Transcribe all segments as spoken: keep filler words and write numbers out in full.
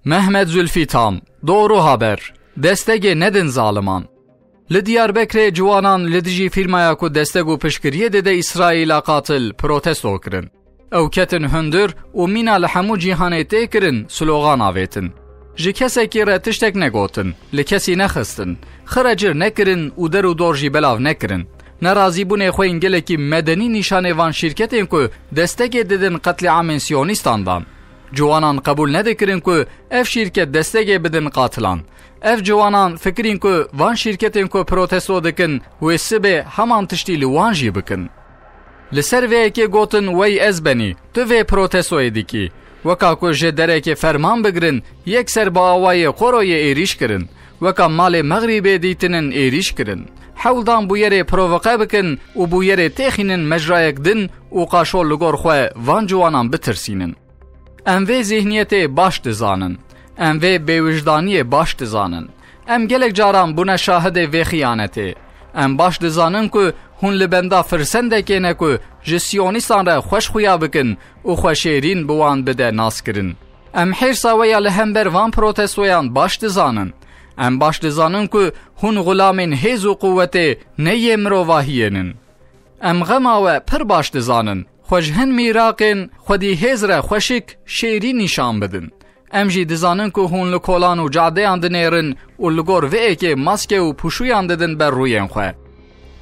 Mehmet Zülfî Tam, Doğru Haber, Destegê nedin zaliman. Li Diyarbekirê ciwanan li dijî fîrmaya ku destek û piştgiriyê dide Îsraîla qatil protesto kirin. Ew ketin hundir û mîna li hemû cîhanê tê kirin slogan avêtin. Ji kesekî re tiştek negotin, li kesî nexistin, xirecir nekirin û der û dor jî belav nekirin. Nerazîbûnê xwe yên gelekî medenî nîşanê van şîrketên ku destekê didin qetlîamên siyonîstan dan. Ciwanan qebûl nedikirin ku ev şîrket destekê bidin qatilan. Ev ciwanan fikirîn ku van şîrketên ku protesto dikin wê sibê heman tiştî li wan jî bikin. Li ser vê yekê gotin, wey ez benî, tu vê protestoyê dikî. Weka ku ji derekê ferman bigirin, yekser bi awayê qoroyê êrîş kirin. Weka malê Mexrîbê dîtinin êrîş kirin. Hewldan bûyerê provoqe bikin û bûyerê têxînin mecrayek din û qaşo li gor xwe van ciwanan bitirsînin. Em vê zîhniyetê baş dizanin. Em vê bêwijdaniyê baş dizanin. Em gelek caran bûne şahidê vê xiyanetê. Em baş dizanin ku hûn li benda firsendekê ne ku ji siyonîstan re xweş xuya bikin û xwe şêrîn bi wan bide naskirin. Em hêrsa we ya li hember van protestoyan baş dizanin. Em baş dizanin ku hûn xulamên hêz û quwetê ne yê mirovahiyê nin. Em xema we pir baş dizanin. Xwe ji hin mîraqên xwedî hêz re xweşik, şêrî nîşan bidin. Em jî dizanin ku hûn li kolan û cadeyan dinêrin û li gor vê êkê maske û pûşûyan didin ber rûyên xwe.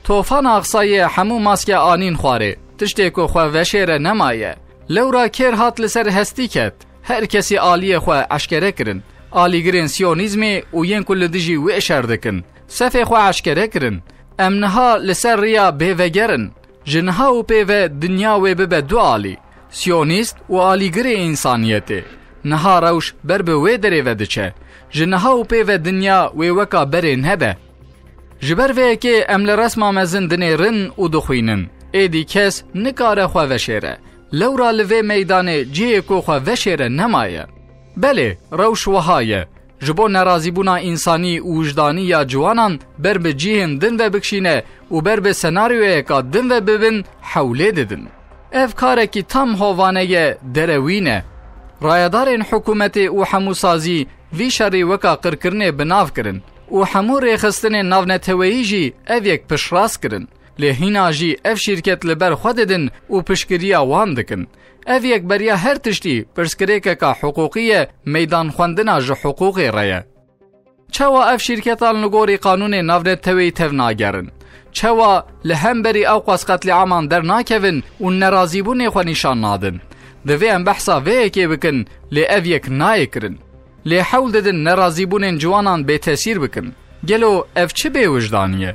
Tofana Aqsayê hemû maske anîn xwarê. Tiştê ku xwe veşêre nemaye. Lewra kêr hat li ser hestî ket. Her kesî aliyê xwe eşkere kirin. Alîgirên siyonîzmê û yên ku li dijî wê şer dikin, sefê xwe eşkere kirin. Em niha li ser riya bêveger in. Ji niha û pê ve dinya wê bibe du alî, siyonîst û alîgirê însaniyetê. Niha rewş ber bi wê derê ve diçe. Ji niha û pê ve dinya wê weka berê nebe. Ji ber vê yekê em li resma mezin dinêrin û dixwînin. Êdî kes nikare xwe veşêre. Lewra li vê meydanê cihê ku xwe veşêre nemaye. Belê, rewş wiha ye. Ji bo nerazîbûna însanî û wijdanî ya ciwanan ber bi cihên din ve bikişîne û ber bi senaryoyeka din ve bibin, hewlê didin. Ev karekî tam hovane ye, derewîn e. Rayedarên hikûmetê û hemû sazî vî şerî weka qirkirinê bi nav kirin û hemû rêxistinên navneteweyî jî ev yek piştrast kirin. Lê hîna jî ev şîrket li ber xwe didin û piştgiriya wan dikin. Ev yek beriya her tiştî pirsgirêkeka hiqûqî ye, meydan xwendina ji hiqûqê re ye. Çawa ev şîrketan li gorî qanûnê navneteweyî tevnagerin? Çawa li hemberî ewqas qetlîaman dernakevin û nerazîbûnê xwe nîşan nadin? Divê em behsa vê yekê bikin, lê ev yek nayê kirin. Lê hewl didin nerazîbûnên ciwanan bêtesîr bikin. Gelo ev çi bêwijdanî ye?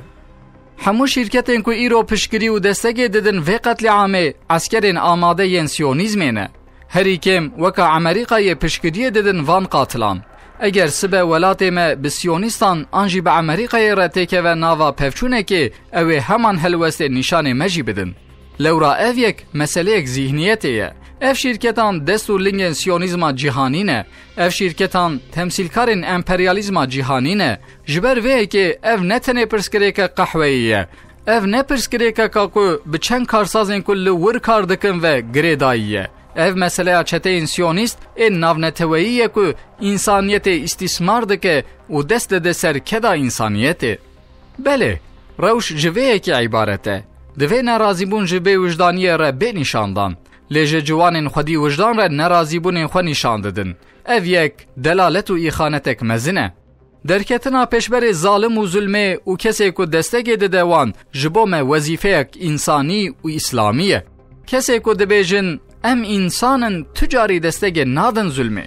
Hemû şîrketên ku îro piştgirî û destegê didin vê qetlîamê, eskerên amade yên siyonîzmê ne. Herî kêm weka Emerîkayê piştgiriyê didin van qatilan. Eger sibe welatê me bi siyonîstan an jî bi Emerîkayê re têkeve nava pevçûnekê, ew ê heman helwestê nîşanê me jî bidin. Lewra ev yek meseleyek zîhniyetê ye. Ev şîrketan dest û lingên siyonîzma cîhanî ne. Ev şîrketan temsîlkarên emperyalîzma cîhanî ne. Ji ber vê yekê ev ne tenê pirsgirêke qehweyî ye. Ev ne pirsgirêkeka ku bi çend karsazên ku li wir kar dikin ve girêdayî ye. Ev meseleya çeteyên siyonîst ên navneteweyî ye ku însaniyetê îstîsmar dike û dest dide ser keda însaniyetê. Belê, rewş ji vê yekê îbaret e. Divê nerazîbûn ji bêwijdaniyê re bê nîşandan. Lê ji ciwanên xwedî wijdan re nerazîbûnên xwe nîşan didin. Ev yek delalet û îxanetek mezin e. Derketina pêşberê zalim û zulmê û kesê ku destegê dide wan ji bo me wezîfeyek însanî û îslamî ye. Kesê ku dibêjin, em însan in, tu carî destegê nadin zulmê.